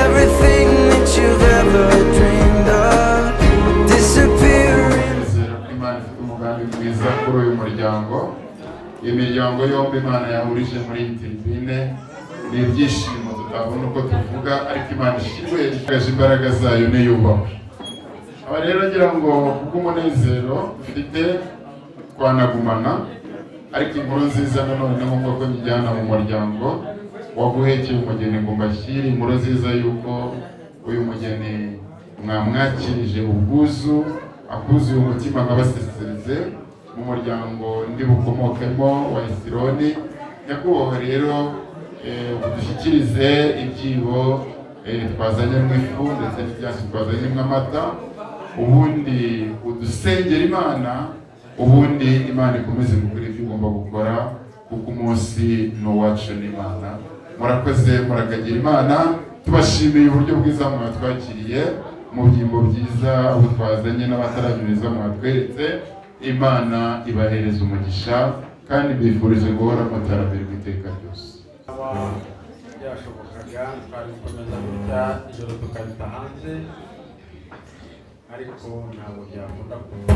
Everything that you've ever dreamed of disappearing. Nizera ko Imana ifite umugambi mwiza kuri uyu muryango. Imiryango yombi Imana yahurije muri iyi tribune, ni ibyishimo tutabona uko tuvuga, ariko Imana ishimwe yagaragaje imbaraga zayo, niyubahwe. Aba rero ngira ngo kubw'umunezero dufite twanagumana, ariko inkuru nziza nanone ni ngombwa ko nyijyana mu muryango waguhekeye umugeni, ngo mbashyire inkuru nziza y'uko uyu mugeni mwamwakirije ubwuzu, akuzuye umutima, nkabaseserize mu muryango ndi bukomokemo wa Esironi. Nyakubahwa rero, dushyikirize ibyibo twazanyemo ifu ndetse n'ibyansi twazanyemo amata, ubundi udusengera Imana, ubundi Imana ikomeze gukora ibyo ugomba gukora, kuko umunsi ni uwacu n'Imana. Murakoze, murakagira Imana. Tubashimiye uburyo bwiza mwatwakiriye mu byimbo byiza, abo twazanye n'abataranyuriza mwatweretse. Imana ibahereza umugisha kandi mbifurije guhora mutaramirwa iteka ryose. Aba byashobokaga twari gukomeza gutya ijoro tukarita hanze, ariko ntabwo byakunda kuko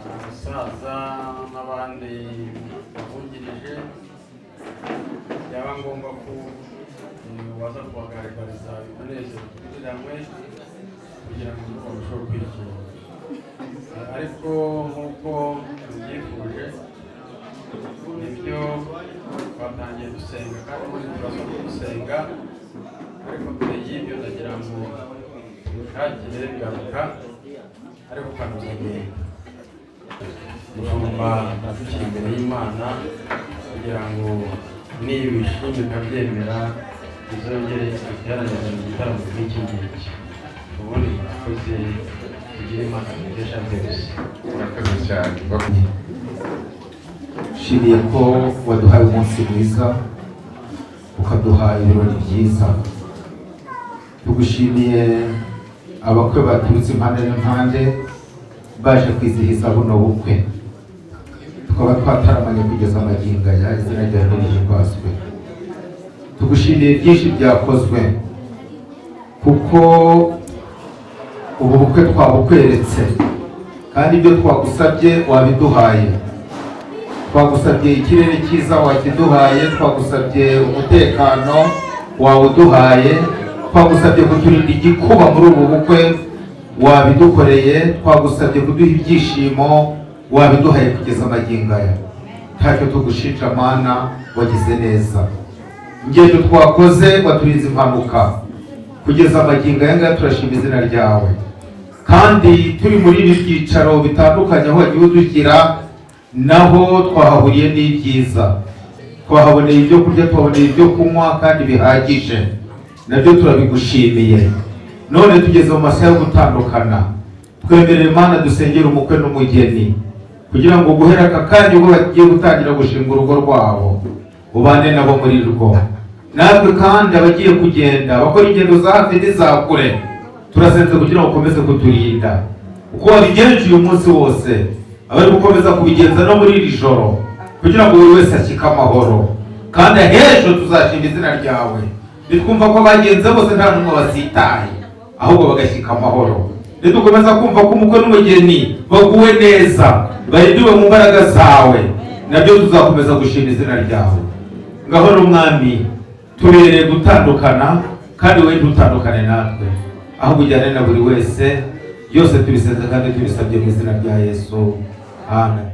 umusaza n'abandi babungirije byaba ngombwa ko waza kubagaragariza umunezero twigiranywe kugira ngo barusheho kwishima. Ariko nk'uko tubyifuje, nibyo twatangiye dusenga kandi ubundi turasoza dusenga, ariko mbere y'ibyo ndagira ngo tubishakire garuka ariko ukanagenda mushumba dushyira imbere y'Imana kugira ngo nibishimye ikabyemera bizongere duteranirize mu gitaramo nk'iki ngiki. Ubundi murakoze. Tugire Imana dukesha byose. Murakoze cyane. Nshimiye ko waduhaye umunsi mwiza, ukaduha ibirori byiza. Tugushimiye abakwe baturutse impande n'impande baje kwizihiza buno bukwe, tukaba twataramanye kugeza amagingo aya. Izina ryawe rihimbazwe. Tugushimiye byinshi byakozwe, kuko ubu bukwe twabukweretse kandi ibyo twagusabye wabiduhaye. Twagusabye ikirere cyiza, wakiduhaye. Twagusabye umutekano, wawuduhaye. Twagusabye kuturinda igikuba muri ubu bukwe, wabidukoreye. Twagusabye kuduha ibyishimo, wabiduhaye kugeza amagingo aya. Ntacyo tugushinja Mana, wagize neza. Ingendo twakoze waturinze impanuka kugeza amagingo aya ngaya, turashima izina ryawe. Kandi turi muri ibi byicaro bitandukanye aho wagiye udushyira, naho twahahuriye n'ibyiza, twahaboneye ibyo kurya, tuhaboneye ibyo kunywa kandi bihagije, nabyo turabigushimiye. None tugeze mu masaha yo gutandukana, twemerere Mana dusengere umukwe n'umugeni, kugira ngo guhera aka kanya ubwo bagiye gutangira gushinga urugo rwabo, ubane nabo muri rwo. Natwe kandi abagiye kugenda bakora ingendo za hafi n'iza kure, turasenze kugira ngo ukomeze kuturinda uko wabigenje uyu munsi wose, abari gukomeza kubigenza no muri iri joro, kugira ngo buri wese ashyike amahoro. Kandi ahejo tuzashima izina ryawe nitwumva ko abagenze bose nta n'umwe basitaye, ahubwo bagashyika amahoro. Nidukomeza kumva ko umukwe n'umugeni baguwe neza, barindiwe mu mbaraga zawe, nabyo tuzakomeza gushima izina ryawe. Ngaho n'Umwami, tubereye gutandukana, kandi wowe ntutandukane natwe, ahubwo ujyane na buri wese. Byose tubisenze kandi tubisabye mu izina rya Yesu, amen.